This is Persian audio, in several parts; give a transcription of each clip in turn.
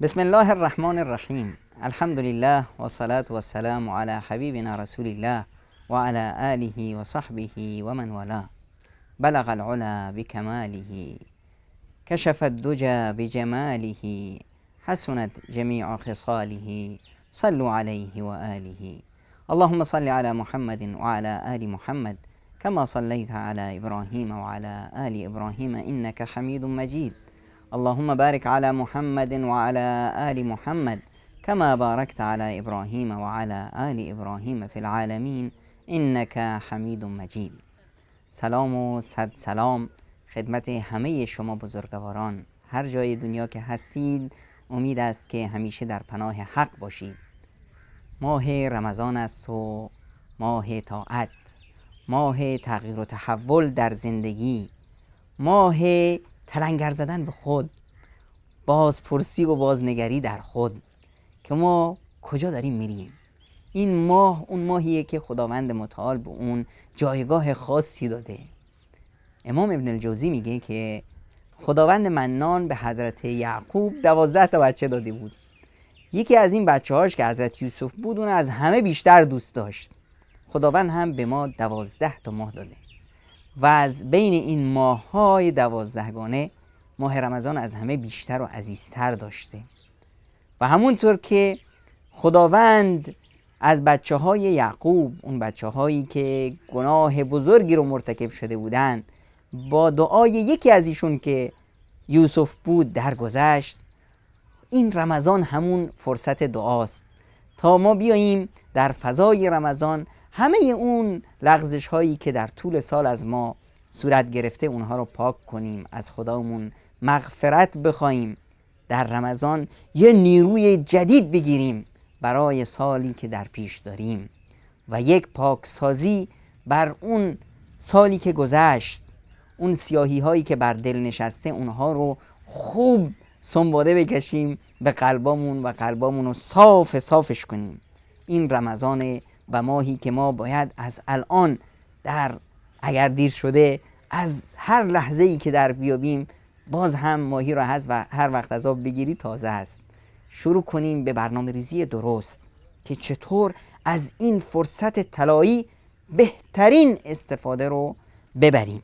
بسم الله الرحمن الرحیم. الحمد لله والصلاة والسلام على حبیبنا رسول الله وعلى آله وصحبه ومن والاه. بلغ العلا بكماله، كشف الدجى بجماله، حسنت جميع خصاله، صلوا عليه وآله. اللهم صل على محمد وعلى آل محمد كما صليت على إبراهيم وعلى آل إبراهيم إنك حميد مجيد. اللهم بارك على محمد وعلى آل محمد كما باركت على إبراهيم وعلى آل إبراهيم في العالمين إنك حمید مجید. سلام و صد سلام خدمت همه شما بزرگواران، هر جای دنیا که هستید. امید است که همیشه در پناه حق باشید. ماه رمضان است و ماه طاعت، ماه تغییر و تحول در زندگی، ماه تلنگر زدن به خود، بازپرسی و بازنگری در خود که ما کجا داریم میریم. این ماه اون ماهیه که خداوند متعال به اون جایگاه خاصی داده. امام ابن الجوزی میگه که خداوند منان به حضرت یعقوب 12 تا بچه داده بود. یکی از این بچه هاش که حضرت یوسف بود اون از همه بیشتر دوست داشت. خداوند هم به ما 12 تا ماه داده و از بین این ماه‌های 12 گانه ماه رمضان از همه بیشتر و عزیزتر داشته. و همونطور که خداوند از بچه های یعقوب، اون بچه هایی که گناه بزرگی رو مرتکب شده بودن، با دعای یکی از ایشون که یوسف بود درگذشت، این رمضان همون فرصت دعاست تا ما بیاییم در فضای رمضان همه اون لغزش هایی که در طول سال از ما صورت گرفته اونها رو پاک کنیم، از خدامون مغفرت بخوایم، در رمضان یه نیروی جدید بگیریم برای سالی که در پیش داریم و یک پاکسازی بر اون سالی که گذشت، اون سیاهی هایی که بر دل نشسته اونها رو خوب سنباده بکشیم به قلبامون و قلبامون رو صاف صافش کنیم. این رمضان و ماهی که ما باید از الان در اگر دیر شده از هر لحظه‌ای که در بیابیم باز هم ماهی رو هست و هر وقت از آب بگیری تازه است، شروع کنیم به برنامه ریزی درست که چطور از این فرصت طلایی بهترین استفاده رو ببریم.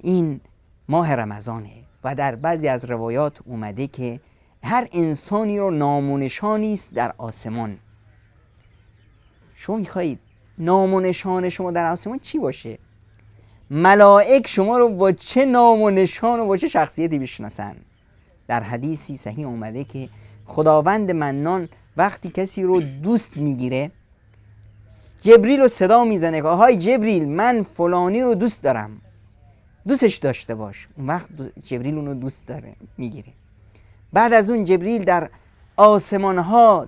این ماه رمضانه و در بعضی از روایات اومده که هر انسانی رو نام و نشانی است در آسمان. شما میخواهید نام و نشان شما در آسمان چی باشه؟ ملائک شما رو با چه نام و نشان و با چه شخصیتی بشناسن؟ در حدیثی صحیح اومده که خداوند منان وقتی کسی رو دوست میگیره جبریل رو صدا میزنه که آهای جبریل، من فلانی رو دوست دارم، دوستش داشته باش. اون وقت جبریل اون رو دوست داره میگیره. بعد از اون جبریل در آسمان ها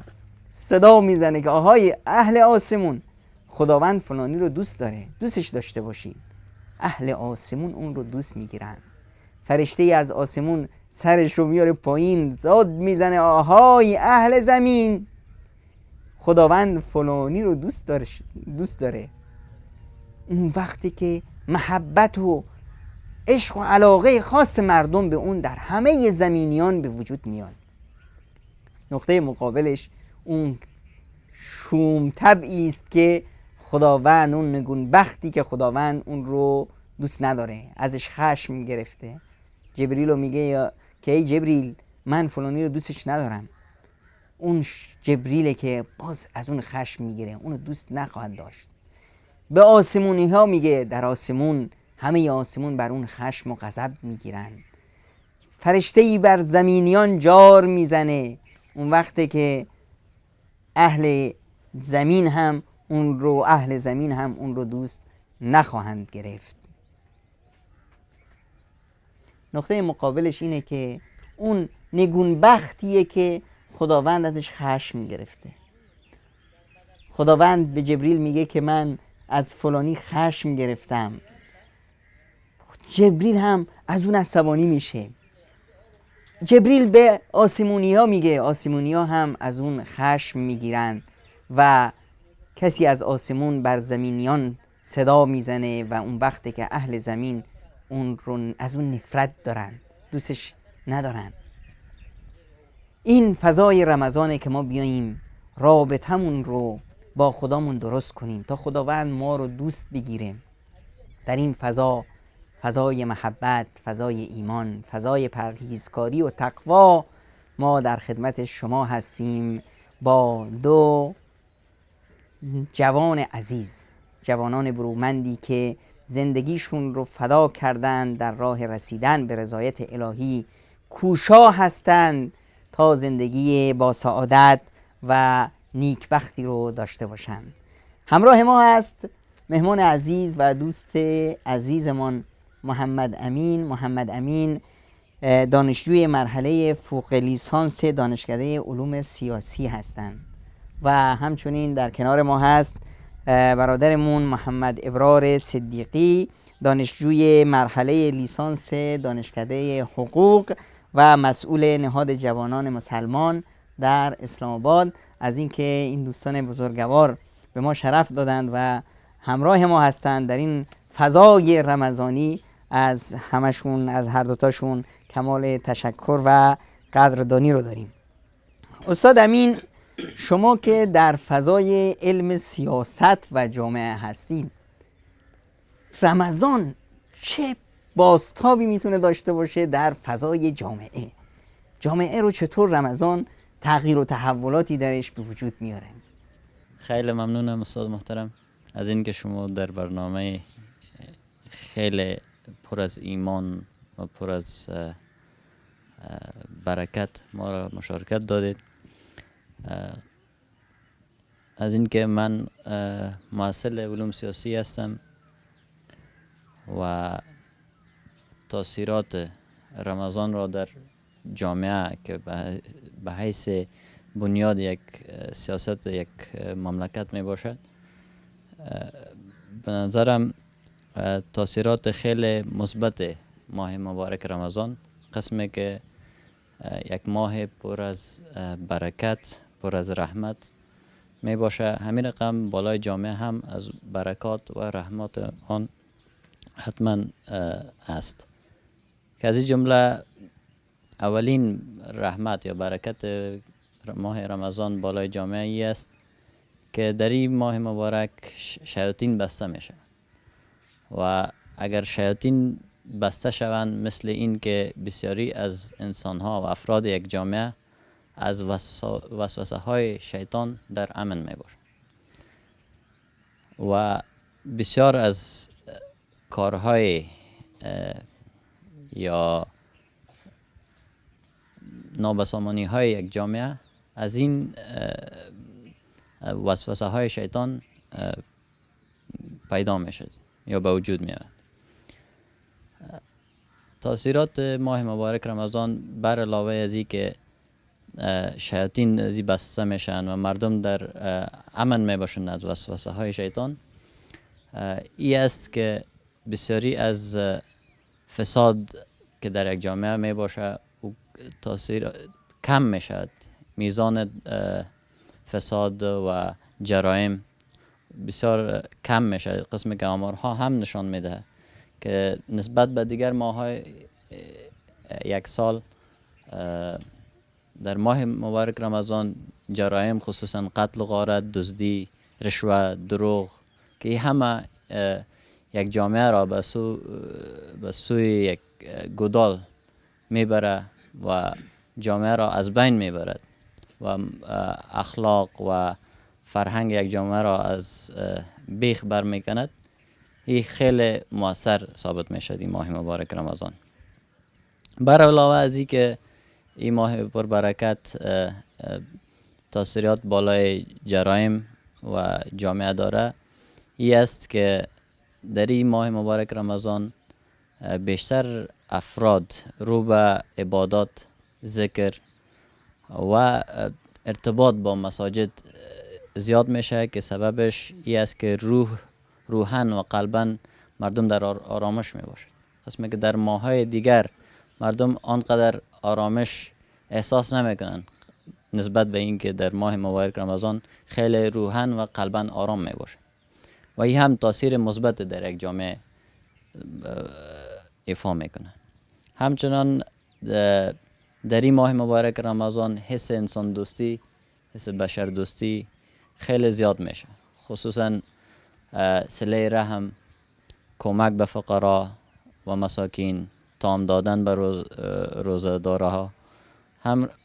صدا میزنه که آهای اهل آسمون، خداوند فلانی رو دوست داره، دوستش داشته باشید. اهل آسمون اون رو دوست میگیرن. فرشته ای از آسمون سرش رو میاره پایین، داد میزنه آهای اهل زمین، خداوند فلانی رو دوست داره، دوست داره. اون وقتی که محبت و عشق و علاقه خاص مردم به اون در همه زمینیان به وجود میاد. نقطه مقابلش اون شوم طبعی است که خداوند، اون نگون بختی که خداوند اون رو دوست نداره، ازش خشم گرفته. جبریل رو میگه یا که ای جبریل، من فلانی رو دوستش ندارم. اون جبریله که باز از اون خشم میگیره، اونو دوست نخواهد داشت. به آسمونی ها میگه، در آسمون همه آسمون بر اون خشم و غضب میگیرن. فرشته ای بر زمینیان جار میزنه، اون وقته که اهل زمین هم اون رو، اهل زمین هم اون رو دوست نخواهند گرفت. نقطه مقابلش اینه که اون نگونبختیه که خداوند ازش خشم گرفته. خداوند به جبریل میگه که من از فلانی خشم گرفتم. جبریل هم از اون عصبانی میشه. جبریل به آسمونیا میگه، آسمونیا هم از اون خشم میگیرن و کسی از آسمون بر زمینیان صدا میزنه و اون وقته که اهل زمین اون رو از اون نفرت دارن، دوستش ندارن. این فضای رمضانه که ما بیاییم رابطمون رو با خدامون درست کنیم تا خداوند ما رو دوست بگیره. در این فضا، فضای محبت، فضای ایمان، فضای پرهیزکاری و تقوا، ما در خدمت شما هستیم با دو جوان عزیز، جوانان برومندی که زندگیشون رو فدا کردن در راه رسیدن به رضایت الهی، کوشا هستند تا زندگی با سعادت و نیکبختی رو داشته باشند. همراه ما هست مهمان عزیز و دوست عزیزمان محمد امین. محمد امین دانشجوی مرحله فوق لیسانس دانشکده علوم سیاسی هستند و همچنین در کنار ما هست برادرمون محمد ابرار صدیقی، دانشجوی مرحله لیسانس دانشکده حقوق و مسئول نهاد جوانان مسلمان در اسلام آباد. از اینکه این دوستان بزرگوار به ما شرف دادند و همراه ما هستند در این فضای رمضانی، از همشون، از هر دوتاشون کمال تشکر و قدردانی رو داریم. استاد امین، شما که در فضای علم سیاست و جامعه هستید، رمضان چه بازتابی میتونه داشته باشه در فضای جامعه؟ جامعه رو چطور رمضان تغییر و تحولاتی درش به وجود میاره؟ خیلی ممنونم استاد محترم از اینکه شما در برنامه خیلی پر از ایمان و پر از برکت ما را مشارکت دادید. از اینکه من محصل علوم سیاسی هستم و تاثیرات رمضان را در جامعه که به حیث بنیاد یک سیاست یک مملکت می باشد، به نظرم تاثیرات خیلی مثبت ماه مبارک رمضان، قسمی که یک ماه پر از برکت، پر از رحمت می باشه، همین رقم بالای جامعه هم از برکات و رحمت آن حتما است که از این جمله اولین رحمت یا برکت ماه رمضان بالای جامعه ای است که در این ماه مبارک شیاطین بسته می شوند و اگر شیاطین بسته شوند، مثل این که بسیاری از انسانها و افراد یک جامعه از وسوسه های شیطان در امن می باشند و بسیار از کارهای یا نابسامانی های یک جامعه از این وسوسه های شیطان پیدا می شد یا به وجود می آید. تاثیرات ماه مبارک رمضان بر علاوه از این که شیاطین از این بسته میشن و مردم در امن می باشند از وسوسه های شیطان، ای است که بسیاری از فساد که در یک جامعه می باشه تاثیر کم می شد. میزان فساد و جرایم بسیار کم میشه. قسمی که آمارها هم نشان میده که نسبت به دیگر ماه‌های یک سال در ماه مبارک رمضان جرایم خصوصا قتل و غارت، دزدی، رشوه، دروغ که همه یک جامعه را به سوی یک گودال میبره و جامعه را از بین میبرد و اخلاق و فرهنگ یک جامعه را از بیخ برمیکند. این خیلی موثر ثابت میشد این ماه مبارک رمضان. بر علاوه از این که این ماه پربرکت تاثیرات بالای جرایم و جامعه داره، این است که در این ماه مبارک رمضان بیشتر افراد رو به عبادات، ذکر و ارتباط با مساجد زیاد میشه که سببش این است که روحاً و قلباً مردم در آرامش می باشد. قسمی که در ماه‌های دیگر مردم آنقدر آرامش احساس نمیکنن نسبت به اینکه در ماه مبارک رمضان خیلی روحاً و قلباً آرام می باشد و این هم تاثیر مثبت در یک جامعه ایفا میکنه. همچنان در این ماه مبارک رمضان حس انسان دوستی، حس بشر دوستی خیلی زیاد میشه، خصوصا صله رحم، کمک به فقرا و مساکین، طعام دادن به روزه‌دارها.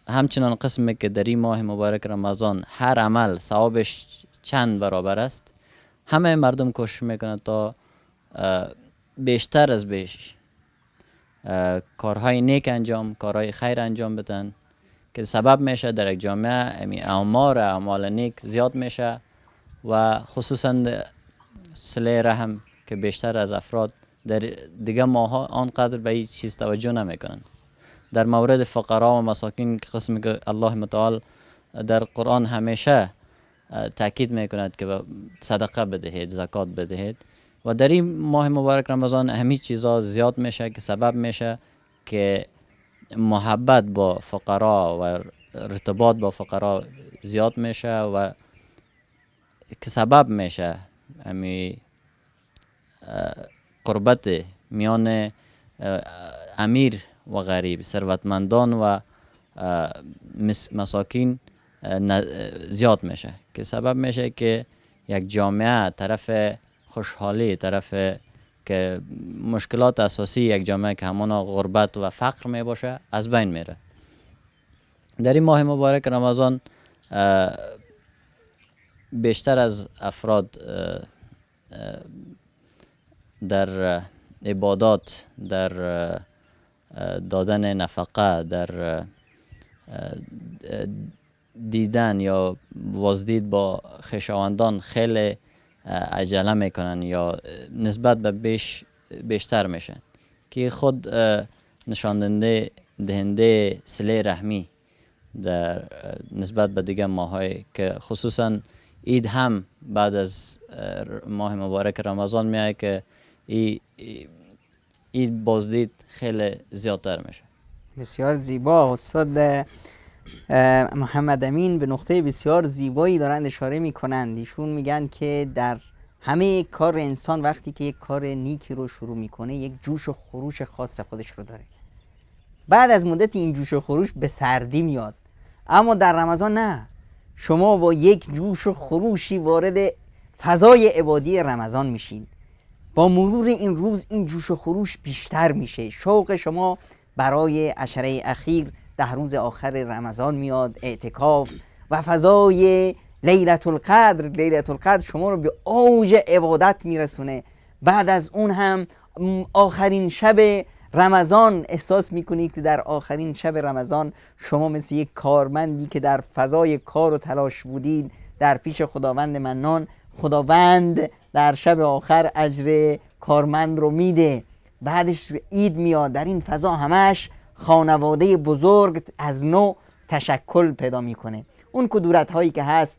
همچنان قسمی که در این ماه مبارک رمضان هر عمل ثوابش چند برابر است، همه مردم کوشش میکنند تا بیشتر از بیش کارهای نیک انجام، کارهای خیر انجام بدن که سبب میشه در یک جامعه اعمار اعمال نیک زیاد میشه و خصوصا صله رحم که بیشتر از افراد در دیگه ماها آنقدر به این چیز توجه نمیکنند. در مورد فقرا و مساکین قسمی که الله متعال در قرآن همیشه تاکید میکند که صدقه بدهید، زکات بدهید، و در این ماه مبارک رمضان همین چیزا زیاد میشه که سبب میشه که محبت با فقرا و ارتباط با فقرا زیاد میشه و که سبب میشه همی قربت میان امیر و غریب، ثروتمندان و مساکین زیاد میشه که سبب میشه که یک جامعه طرف خوشحالی، طرف که مشکلات اساسی یک جامعه که همانا غربت و فقر می باشه از بین میره. در این ماه مبارک رمضان بیشتر از افراد در عبادات، در دادن نفقه، در دیدن یا بازدید با خویشاوندان خیلی عجله میکنن یا نسبت به بیشتر میشن که خود نشان دهنده صله رحمی در نسبت به دیگه ماهای که خصوصا عید هم بعد از ماه مبارک رمضان میاد که عید بازدید خیلی زیادتر میشه. بسیار زیبا. استاد محمد امین به نقطه بسیار زیبایی دارند اشاره میکنند. ایشون میگن که در همه کار انسان وقتی که یک کار نیکی رو شروع میکنه یک جوش و خروش خاص خودش رو داره، بعد از مدت این جوش و خروش به سردی میاد، اما در رمضان نه، شما با یک جوش و خروشی وارد فضای عبادی رمضان میشین. با مرور این روز این جوش و خروش بیشتر میشه، شوق شما برای عشره اخیر، 10 روز آخر رمضان میاد، اعتکاف و فضای لیلة القدر. لیلة القدر شما رو به اوج عبادت میرسونه. بعد از اون هم آخرین شب رمضان احساس میکنید که در آخرین شب رمضان شما مثل یک کارمندی که در فضای کار و تلاش بودید در پیش خداوند منان، خداوند در شب آخر اجر کارمند رو میده. بعدش عید میاد، در این فضا همش خانواده بزرگ از نو تشکل پیدا میکنه. اون کدورت هایی که هست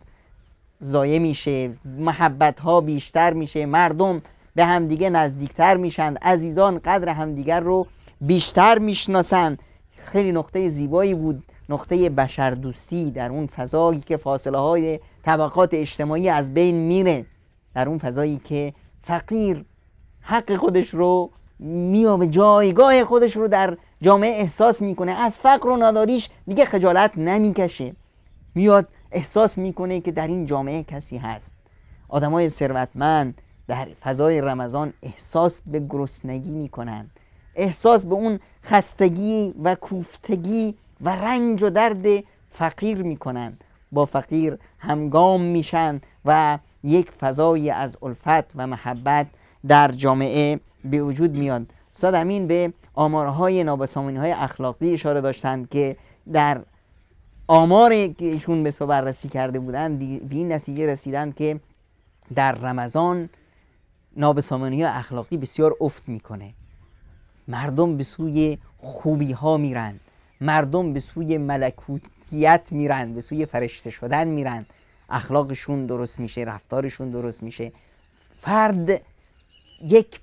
ضایع میشه، محبت ها بیشتر میشه، مردم به همدیگه نزدیکتر میشن، عزیزان قدر همدیگر رو بیشتر میشناسن. خیلی نقطه زیبایی بود، نقطه بشردوستی در اون فضایی که فاصله های طبقات اجتماعی از بین میره، در اون فضایی که فقیر حق خودش رو میابه، جایگاه خودش رو در جامعه احساس میکنه، از فقر و ناداریش دیگه خجالت نمیکشه، میاد احساس میکنه که در این جامعه کسی هست. آدمای ثروتمند در فضای رمضان احساس به گرسنگی میکنن، احساس به اون خستگی و کوفتگی و رنج و درد فقیر میکنن، با فقیر همگام میشن و یک فضای از الفت و محبت در جامعه به وجود میاد. استاد امین به آمارهای نابسامانی‌های اخلاقی اشاره داشتند که در آمار که ایشون به بررسی کرده بودند به این نتیجه رسیدند که در رمضان نابسامانی اخلاقی بسیار افت میکنه، مردم به سوی خوبی ها میرن، مردم به سوی ملکوتیت میرن، به سوی فرشته شدن میرن، اخلاقشون درست میشه، رفتارشون درست میشه. فرد یک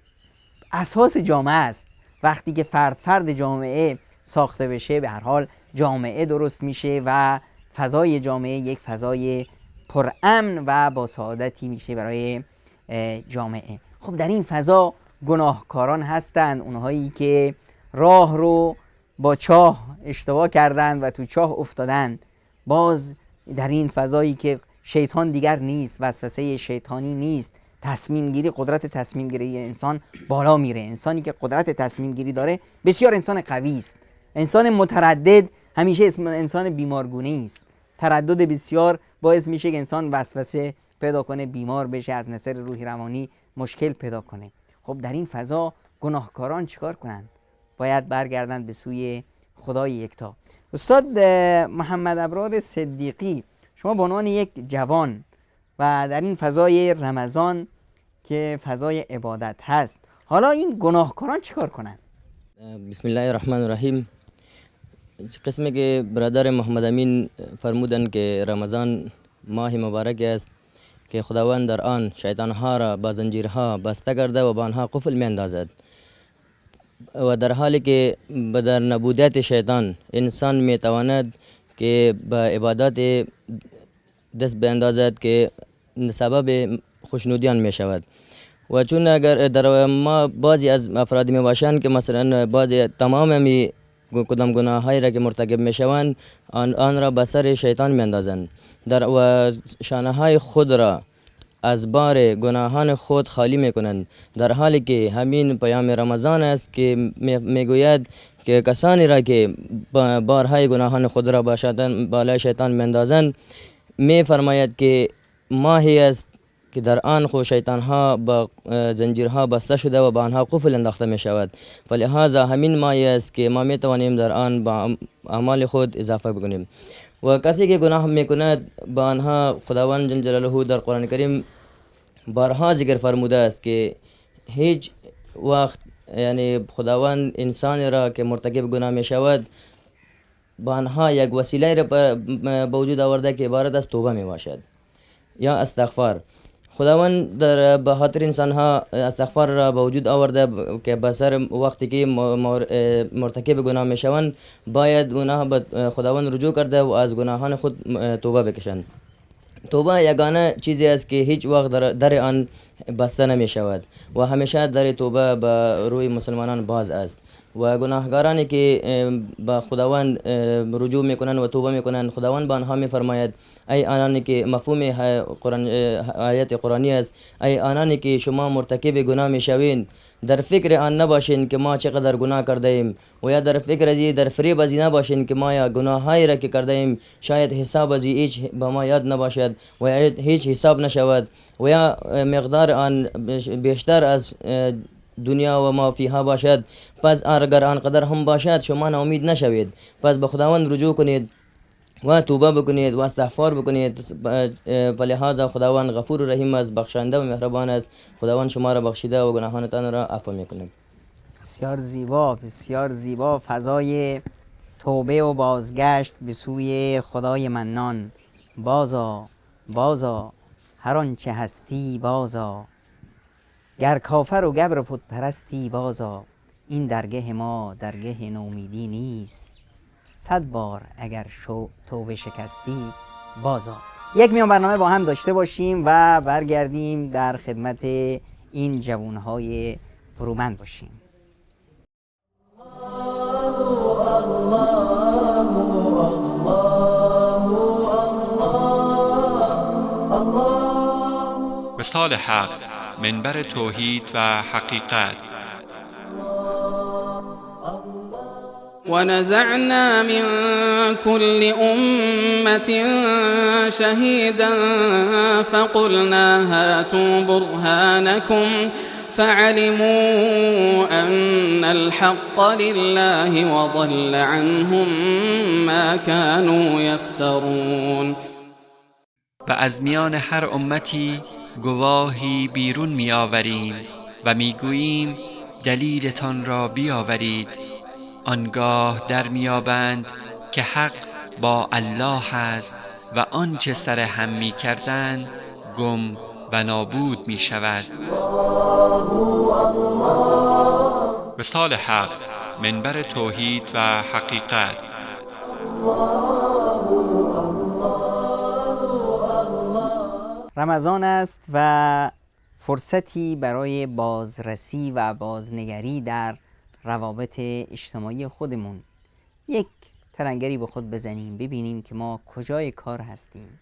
اساس جامعه است. وقتی که فرد جامعه ساخته بشه، به هر حال جامعه درست میشه و فضای جامعه یک فضای پرامن و با سعادتی میشه برای جامعه. خب در این فضا گناهکاران هستند، اونهایی که راه رو با چاه اشتباه کردند و تو چاه افتادند، باز در این فضایی که شیطان دیگر نیست، وسوسه شیطانی نیست، تصمیم گیری، قدرت تصمیم گیری انسان بالا میره. انسانی که قدرت تصمیم گیری داره بسیار انسان قوی است. انسان متردد همیشه انسان بیمارگونه است. تردد بسیار باعث میشه که انسان وسوسه پیدا کنه، بیمار بشه، از نظر روحی روانی مشکل پیدا کنه. خب در این فضا گناهکاران چیکار کنند؟ باید برگردند به سوی خدای یکتا. استاد محمد ابرار صدیقی، شما به عنوان یک جوان و در این فضای رمضان که فضای عبادت هست، حالا این گناهکاران چیکار کنند؟ بسم الله الرحمن الرحیم. قسمی که برادر محمد امین فرمودند که رمضان ماه مبارک است که خداوند در آن شیطانها را با زنجیرها بسته کرده و با آنها قفل می اندازد و در حالی که در نبودیت شیطان انسان می تواند که به عبادات دست بیندازد که سبب خوشنودیان می شود. و چون اگر در ما بعضی از افراد می باشند که مثلا بعضی تمام می کدام گناهایی را که مرتکب می شوند آن را به سر شیطان می اندازند در و شانه های خود را از بار گناهان خود خالی می کنند، در حالی که همین پیام رمضان است که می گوید که کسانی را که بارهای گناهان خود را بالای شیطان می اندازند می فرماید که ماهی است که در آن خو شیطان ها با زنجیرها بسته شده و با آنها قفل انداخته می شود. فلهذا همین ماهی است که ما می توانیم در آن با اعمال خود اضافه بکنیم. و کسی که گناه می کند با آنها خداوند جل جلاله در قرآن کریم بارها ذکر فرموده است که هیچ وقت یعنی خداوند انسان را که مرتکب گناه می شود با آنها یک وسیله را به وجود آورده که عبارت از توبه می باشد یا استغفار. خداوند در به خاطر انسان ها استغفار را به وجود آورده که به سر وقتی که مرتکب گناه می شوند باید گناه به خداوند رجوع کرده و از گناهان خود توبه بکشند. توبه یگانه چیزی است که هیچ وقت در آن بسته نمی شود و همیشه در توبه به روی مسلمانان باز است و گناهکارانی که به خداوند رجوع میکنند و توبه میکنند خداوند به آنها میفرماید ای آنانی که مفهوم قرآن آیت قرآنی است، ای آنانی که شما مرتکب گناه میشوین در فکر آن نباشین که ما چقدر گناه کرده ایم و یا در فکر ازی در فریب ازی نباشین که ما یا گناههایی را که کرده ایم شاید حساب ازی هیچ به ما یاد نباشد و یا هیچ حساب نشود و یا مقدار آن بیشتر از دنیا و ما فیها باشد. پس اگر آنقدر هم باشد شما ناامید نشوید، پس به خداوند رجوع کنید و توبه بکنید و استغفار بکنید. فلهذا خداوند غفور رحیم است، بخشنده و مهربان است. خداوند شما را بخشیده و گناهانتان را عفو میکند. بسیار زیبا، بسیار زیبا. فضای توبه و بازگشت به سوی خدای منان. بازا بازا هر آنچه هستی بازا، گر کافر و گبر و بت پرستی بازا، این درگه ما درگه نومیدی نیست، 100 بار اگر شو توبه شکستی بازا. یک میان برنامه با هم داشته باشیم و برگردیم در خدمت این جوانهای برومند باشیم. وصال حق، منبر توحید و حقیقت. ونزعنا من كل أمة شهيدا فقلنا هاتوا برهانكم فعلموا أن الحق لله وضل عنهم ما كانوا يفترون. و از میان هر امتی گواهی بیرون می آوریم و می گوییم دلیلتان را بیاورید، آنگاه در میابند که حق با الله است و آنچه سر هم می کردند گم و نابود می شود. وصال حق، منبر توحید و حقیقت. رمضان است و فرصتی برای بازرسی و بازنگری در روابط اجتماعی خودمون. یک ترنگری به خود بزنیم، ببینیم که ما کجای کار هستیم.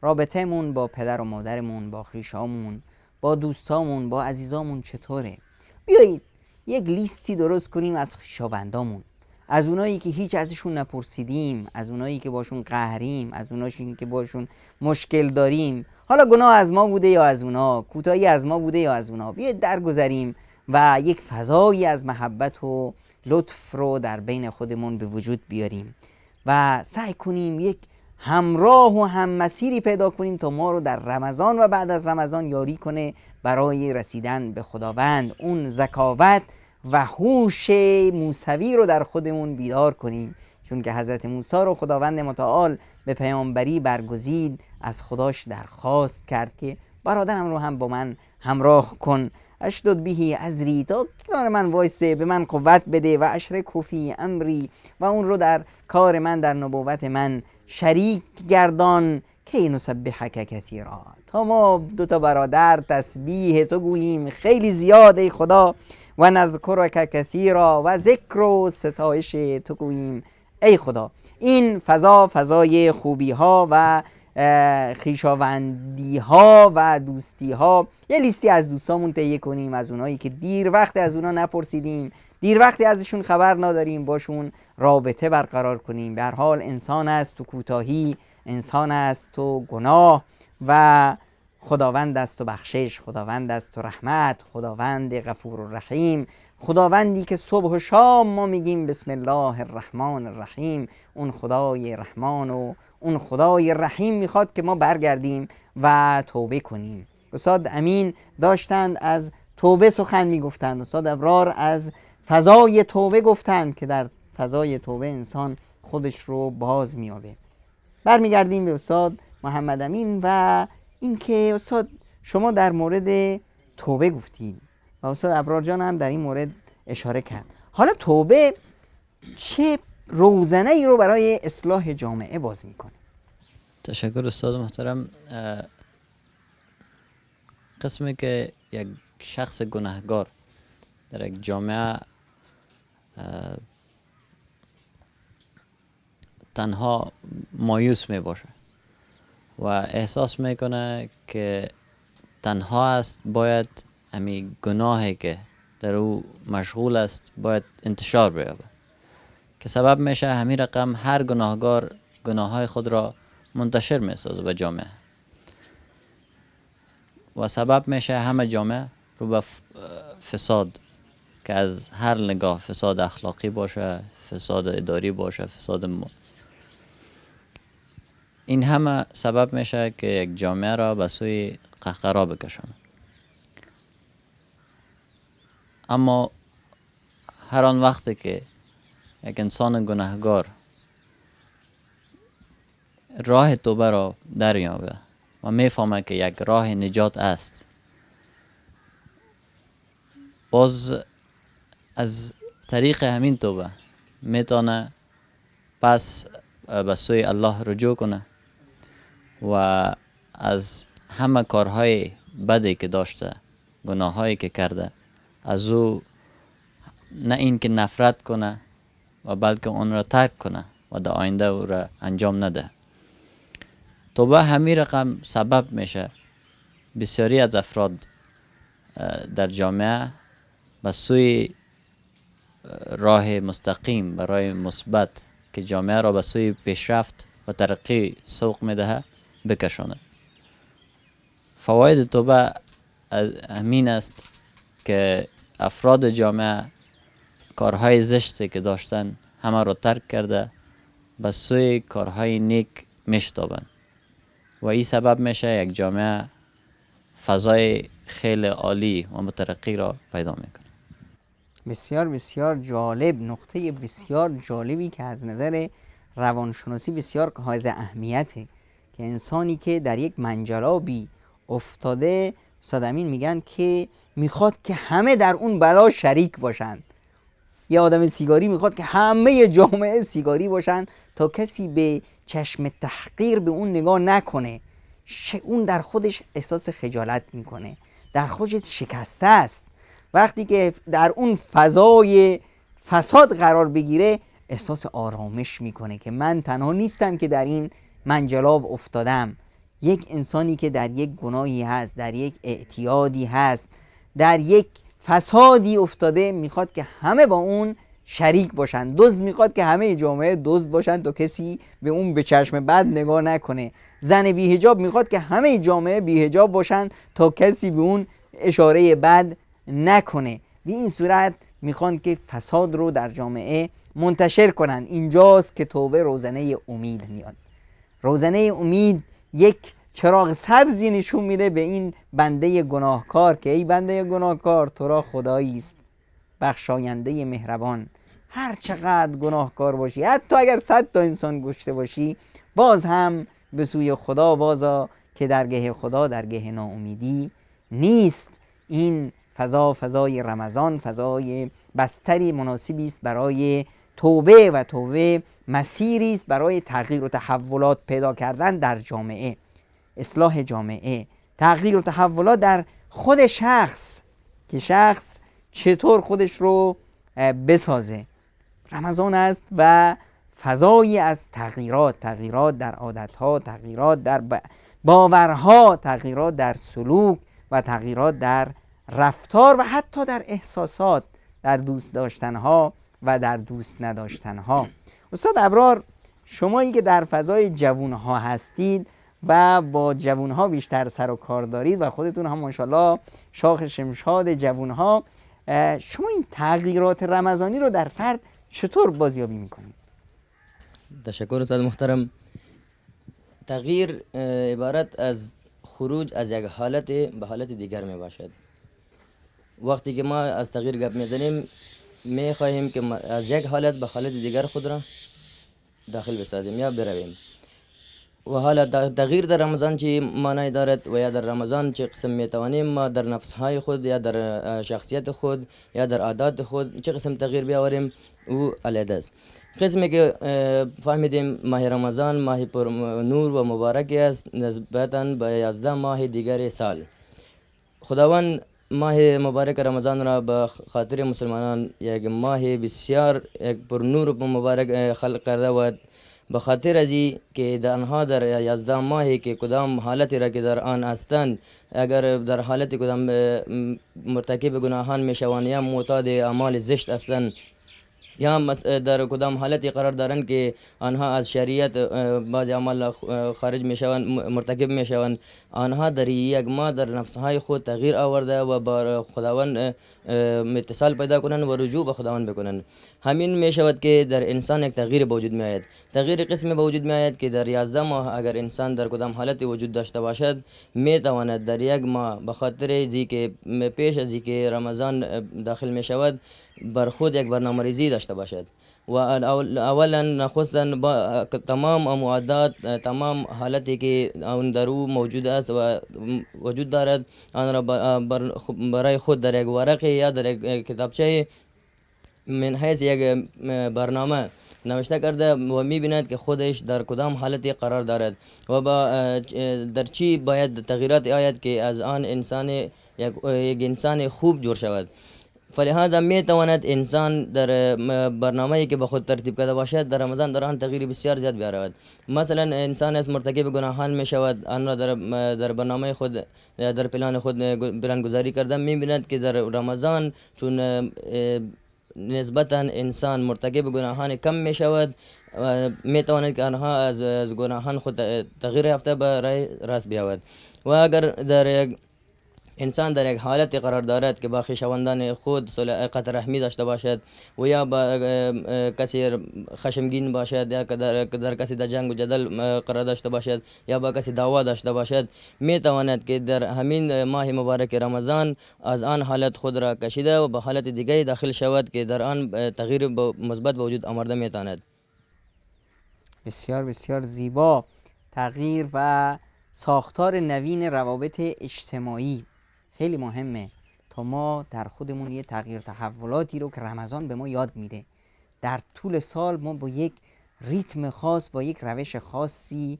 رابطه‌مون با پدر و مادرمون، با خویشامون، با دوستامون، با عزیزامون چطوره؟ بیایید یک لیستی درست کنیم از خویشاوندامون، از اونایی که هیچ ازشون نپرسیدیم، از اونایی که باشون قهریم، از اونایی که باشون مشکل داریم. حالا گناه از ما بوده یا از اونا، کوتاهی از ما بوده یا از اونا، بیایید درگذریم و یک فضایی از محبت و لطف رو در بین خودمون به وجود بیاریم و سعی کنیم یک همراه و هم مسیری پیدا کنیم تا ما رو در رمضان و بعد از رمضان یاری کنه برای رسیدن به خداوند. اون ذکاوت و هوش موسوی رو در خودمون بیدار کنیم، چون که حضرت موسی رو خداوند متعال به پیامبری برگزید، از خداش درخواست کرد که برادرم رو هم با من همراه کن، اشدد بهی ازری، تا کنار من وایسه، به من قوت بده، و اشرکه فی امری، و اون رو در کار من، در نبوت من شریک گردان، کی نسبحک کثیرا، تا ما دو تا برادر تسبیح تو گوییم خیلی زیاد ای خدا، و نذکرک کثیرا، و ذکر و ستایش تو گوییم ای خدا. این فضا فضای خوبی ها و خویشاوندی ها و دوستی ها. یه لیستی از دوستامون تهیه کنیم، از اونایی که دیر وقت از اونا نپرسیدیم، دیر وقتی ازشون خبر نداریم، باشون رابطه برقرار کنیم. به هر حال انسان است تو کوتاهی، انسان است تو گناه، و خداوند است تو بخشش، خداوند است تو رحمت، خداوند غفور الرحیم، خداوندی که صبح و شام ما میگیم بسم الله الرحمن الرحیم. اون خدای رحمان و اون خدای رحیم میخواد که ما برگردیم و توبه کنیم. استاد امین داشتند از توبه سخن میگفتند، استاد ابرار از فضای توبه گفتند که در فضای توبه انسان خودش رو باز میابه. برمیگردیم به استاد محمد امین و اینکه استاد شما در مورد توبه گفتید و استاد ابرار جان هم در این مورد اشاره کرد. حالا توبه چه روزنه ای رو برای اصلاح جامعه باز میکنه؟ تشکر استاد محترم. قسمی که یک شخص گناهگار در یک جامعه تنها مایوس می باشه و احساس میکنه که تنها است، باید همی گناهی که در او مشغول است باید انتشار بیابه، که سبب میشه همین رقم هر گناهگار گناههای خود را منتشر میسازه به جامعه و سبب میشه همه جامعه رو به فساد، که از هر نگاه فساد اخلاقی باشه، فساد اداری باشه، فساد این همه سبب میشه که یک جامعه را به سوی قهقرا بکشانه. اما هر آن وقتی که یک انسان گناهگار راه توبه را دریابه و میفهمه که یک راه نجات است، باز از طریق همین توبه میتونه پس به سوی الله رجوع کنه و از همه کارهای بدی که داشته، گناهایی که کرده، از او نه این که نفرت کنه و بلکه اون را ترک کنه و در آینده او را انجام نده. توبه همین رقم سبب میشه بسیاری از افراد در جامعه به سوی راه مستقیم، برای مثبت که جامعه را به سوی پیشرفت و ترقی سوق میدهه بکشاند. فواید توبه همین است که افراد جامعه کارهای زشتی که داشتن همه را ترک کرده به سوی کارهای نیک میشتابند و این سبب میشه یک جامعه فضای خیلی عالی و مترقی را پیدا میکنه. بسیار بسیار جالب، نقطه بسیار جالبی که از نظر روانشناسی بسیار حائز اهمیته که انسانی که در یک منجلابی افتاده، استاد امین میگن که میخواد که همه در اون بلا شریک باشند. یه آدم سیگاری میخواد که همه جامعه سیگاری باشن تا کسی به چشم تحقیر به اون نگاه نکنه. اون در خودش احساس خجالت میکنه، در خودش شکسته است. وقتی که در اون فضای فساد قرار بگیره احساس آرامش میکنه که من تنها نیستم که در این منجلاب افتادم. یک انسانی که در یک گناهی هست، در یک اعتیادی هست، در یک فسادی افتاده، میخواد که همه با اون شریک باشن. دزد میخواد که همه جامعه دزد باشن تا کسی به اون به چشم بد نگاه نکنه. زن بی‌حجاب میخواد که همه جامعه بی‌حجاب باشن تا کسی به اون اشاره بد نکنه. به این صورت میخوان که فساد رو در جامعه منتشر کنن. اینجاست که توبه روزنه امید میاد. روزنه امید یک چراغ سبزی نشون میده به این بنده گناهکار که ای بنده گناهکار، تو را خدایی است بخشاینده مهربان. هر چقدر گناهکار باشی، حتی اگر 100 تا انسان کشته باشی، باز هم به سوی خدا بازا که درگه خدا درگه ناامیدی نیست. این فضا، فضای رمضان، فضای بستری مناسبی است برای توبه و توبه مسیری است برای تغییر و تحولات پیدا کردن در جامعه، اصلاح جامعه، تغییر و تحولات در خود شخص که شخص چطور خودش رو بسازه. رمضان است و فضایی از تغییرات، تغییرات در عادتها، تغییرات در باورها، تغییرات در سلوک و تغییرات در رفتار و حتی در احساسات، در دوست داشتنها و در دوست نداشتنها. استاد ابرار، شمایی که در فضای جوانها هستید و با جوانها بیشتر سر و کار دارید و خودتون هم ماشاءالله شاخ شمشاد جوانها، شما این تغییرات رمضانی رو در فرد چطور بازیابی میکنید؟ تشکر استاد محترم. تغییر عبارت از خروج از یک حالت به حالت دیگر می باشد. وقتی که ما از تغییر گپ میزنیم، می خواهیم که از یک حالت به حالت دیگر خود را داخل بسازیم یا برویم. و حالا تغییر در رمضان چه معنی دارد و یا در رمضان چه قسم می توانیم ما در نفسهای خود یا در شخصیت خود یا در عادات خود چه قسم تغییر بیاوریم، او علیحده است. قسمی که فهمیدیم ماه رمضان ماه پر نور و مبارک است نسبتاً به 11 ماه دیگر سال. خداوند ماه مبارک رمضان را به خاطر مسلمانان یک ماه بسیار یک پر نور و مبارک خلق کرده و به خاطر از که در آنها در 11 ماهی که کدام حالتی را که در آن هستند، اگر در حالت کدام مرتکب گناهان میشوند یا معتاد اعمال زشت هستند یا در کدام حالتی قرار دارند که آنها از شریعت بعض اعمال خارج میشوند، مرتکب میشوند، آنها در یک ماه در نفسهای خود تغییر آورده و با خداوند اتصال پیدا کنند و رجوع به خداوند بکنند. همین میشود که در انسان یک تغییر به وجود میآید. تغییر قسم به وجود میآید که در 11 ماه اگر انسان در کدام حالتی وجود داشته باشد، میتواند در یک ماه به خاطر ازی که پیش از که رمضان داخل میشود بر خود یک برنامه‌ریزی داشته باشد و اولا نخستاً با تمام معادات، تمام حالتی که آن در او موجود است و وجود دارد، آن را برای خود در یک ورقه یا در یک کتابچه من حیث یک برنامه نوشته کرده و میبیند که خودش در کدام حالتی قرار دارد و با در چی باید تغییرات آید که از آن انسان یک انسان خوب جور شود. فلهذا می تواند انسان در برنامه‌ای که به خود ترتیب کرده باشد در رمضان در آن تغییر بسیار زیاد بیاورد. مثلا انسان از مرتکب گناهان می شود، آن را در برنامه خود در پلان خود پلان گذاری کرده، می بیند که در رمضان چون نسبتا انسان مرتکب گناهان کم می شود، می تواند که آنها از گناهان خود تغییر یافته به راه راست بیاورد. و اگر در یک انسان در یک حالت قرار دارد که با خویشاوندان خود قطع رحمی داشته باشد و یا با کسی خشمگین باشد یا در کسی در جنگ و جدل قرار داشته باشد یا با کسی دعوا داشته باشد، می تواند که در همین ماه مبارک رمضان از آن حالت خود را کشیده و به حالت دیگری داخل شود که در آن تغییر مثبت به وجود آورده می تواند. بسیار بسیار زیبا. تغییر و ساختار نوین روابط اجتماعی خیلی مهمه تا ما در خودمون یه تغییر تحولاتی رو که رمضان به ما یاد میده. در طول سال ما با یک ریتم خاص، با یک روش خاصی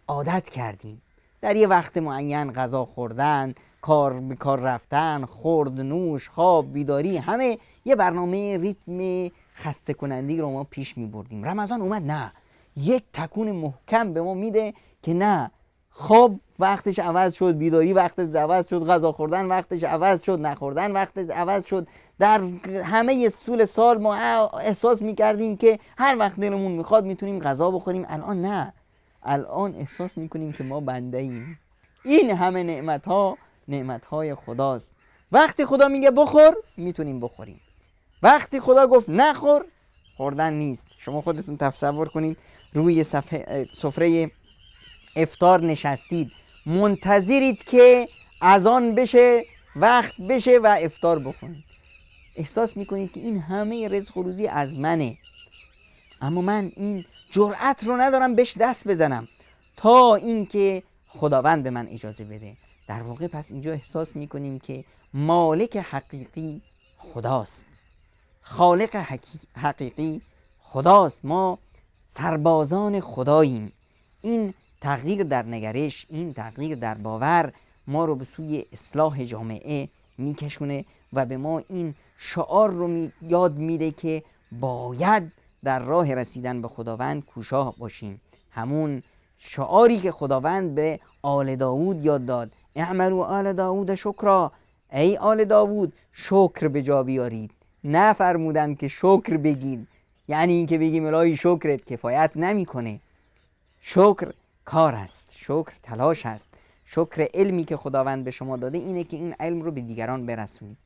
عادت کردیم. در یه وقت معین غذا خوردن، کار به کار رفتن، خورد، نوش، خواب، بیداری، همه یه برنامه ریتم خسته کننده رو ما پیش می بردیم. رمضان اومد نه، یک تکون محکم به ما میده که نه، خواب وقتش عوض شد، بیداری وقتش عوض شد، غذا خوردن وقتش عوض شد، نخوردن وقتش عوض شد. در همه طول سال ما احساس میکردیم که هر وقت دلمون میخواد میتونیم غذا بخوریم. الان نه، الان احساس میکنیم که ما بنده ایم. این همه نعمت ها نعمت های خداست. وقتی خدا میگه بخور میتونیم بخوریم، وقتی خدا گفت نخور خوردن نیست. شما خودتون تصور کنید روی سفره افطار نشستید، منتظرید که اذان بشه، وقت بشه و افطار بکنید. احساس میکنید که این همه رزق و روزی از منه، اما من این جرأت رو ندارم بهش دست بزنم تا اینکه خداوند به من اجازه بده. در واقع پس اینجا احساس میکنیم که مالک حقیقی خداست، خالق حقیقی خداست، ما سربازان خداییم. این تغییر در نگرش، این تغییر در باور ما رو به سوی اصلاح جامعه میکشونه و به ما این شعار رو یاد میده که باید در راه رسیدن به خداوند کوشا باشیم. همون شعاری که خداوند به آل داوود یاد داد، اعملوا آل داوود شکرا، ای آل داوود شکر به جا بیارید. نه فرمودن که شکر بگید، یعنی اینکه بگیم الهی شکرت کفایت نمیکنه. شکر کار است، شکر تلاش است. شکر علمی که خداوند به شما داده اینه که این علم رو به دیگران برسونید.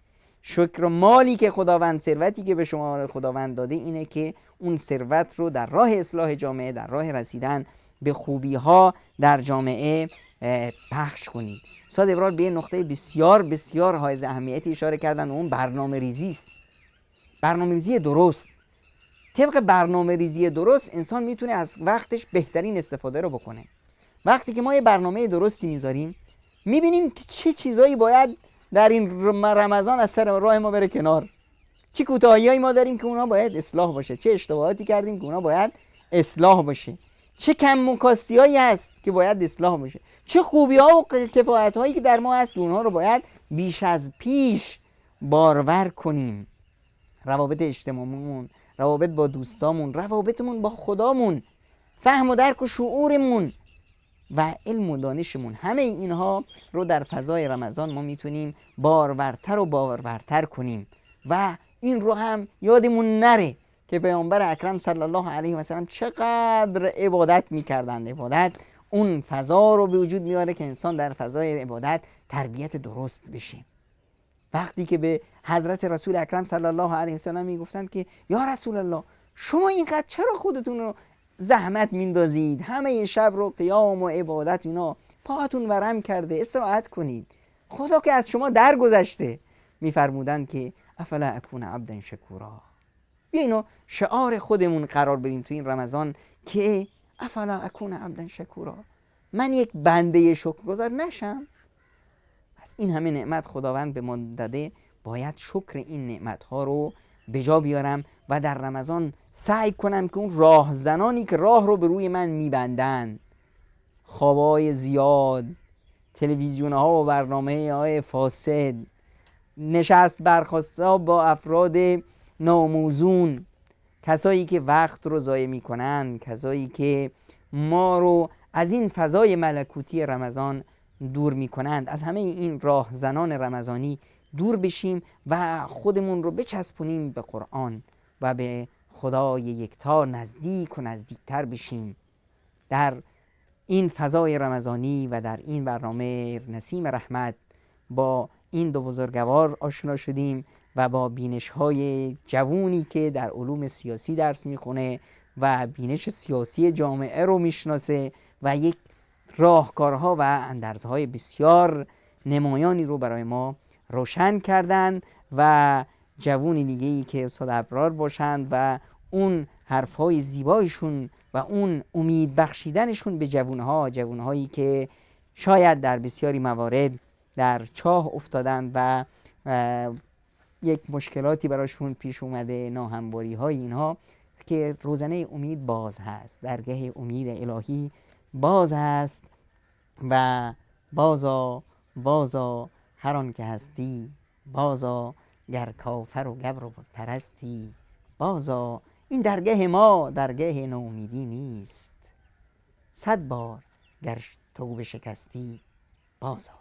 شکر مالی که خداوند، ثروتی که به شما خداوند داده اینه که اون ثروت رو در راه اصلاح جامعه، در راه رسیدن به خوبی ها در جامعه پخش کنید. استاد ابرار به نقطه بسیار بسیار حائز اهمیتی اشاره کردن و اون برنامه ریزی است. برنامه ریزی درست. طبق برنامه ریزی درست انسان میتونه از وقتش بهترین استفاده رو بکنه. وقتی که ما یه برنامه درستی میذاریم، میبینیم که چه چیزایی باید در این رمضان از سر راه ما بره کنار، چه کوتاهیایی ما داریم که اونا باید اصلاح باشه، چه اشتباهاتی کردیم که اونا باید اصلاح باشه، چه کم و کاستیایی هست که باید اصلاح باشه، چه خوبی‌ها و کفایت‌هایی که در ما هست که اونها رو باید بیش از پیش بارور کنیم. روابط اجتماعیمون، روابط با دوستامون، روابطمون با خدامون، فهم و درک و شعورمون و علم و دانشمون، همه اینها رو در فضای رمضان ما میتونیم بارورتر و بارورتر کنیم. و این رو هم یادمون نره که پیامبر اکرم صلی الله علیه و سلم چقدر عبادت میکردند. عبادت اون فضا رو به وجود میاره که انسان در فضای عبادت تربیت درست بشه. وقتی که به حضرت رسول اکرم صلی الله علیه و سلم میگفتند که یا رسول الله شما اینقدر چرا خودتون رو زحمت میندازید، همه شب رو قیام و عبادت اینا، پاهاتون ورم کرده، استراحت کنید، خدا که از شما درگذشته. میفرمودند که افلا اکون عبدا شکورا. بیا اینو شعار خودمون قرار بدیم تو این رمضان که افلا اکون عبدا شکورا، من یک بنده شکرگزار نشم. از این همه نعمت خداوند به ما داده، باید شکر این نعمت ها رو به جا بیارم و در رمضان سعی کنم که اون راهزنانی که راه رو به روی من میبندن، خوابای زیاد، تلویزیون ها و برنامه های فاسد، نشست برخاست ها با افراد ناموزون، کسایی که وقت رو ضایع میکنن، کسایی که ما رو از این فضای ملکوتی رمضان دور میکنند، از همه این راهزنان رمضانی دور بشیم و خودمون رو بچسبونیم به قرآن و به خدای یکتا نزدیک و نزدیکتر بشیم. در این فضای رمضانی و در این برنامه نسیم رحمت با این دو بزرگوار آشنا شدیم و با بینش‌های جوونی که در علوم سیاسی درس میخونه و بینش سیاسی جامعه رو میشناسه و یک راهکارها و اندرزهای بسیار نمایانی رو برای ما روشن کردن و جوون دیگه‌ای که استاد ابرار باشند و اون حرفهای زیبایشون و اون امید بخشیدنشون به جوانها، جوانهایی که شاید در بسیاری موارد در چاه افتادن و یک مشکلاتی براشون پیش اومده، ناهمواری های اینها، که روزنه امید باز هست، درگه امید الهی باز هست و بازا بازا هر آن که هستی بازآ، گر کافر و گبر و بت پرستی بازآ. این درگه ما درگه نومیدی نیست، 100 بار گر توبه شکستی بازآ.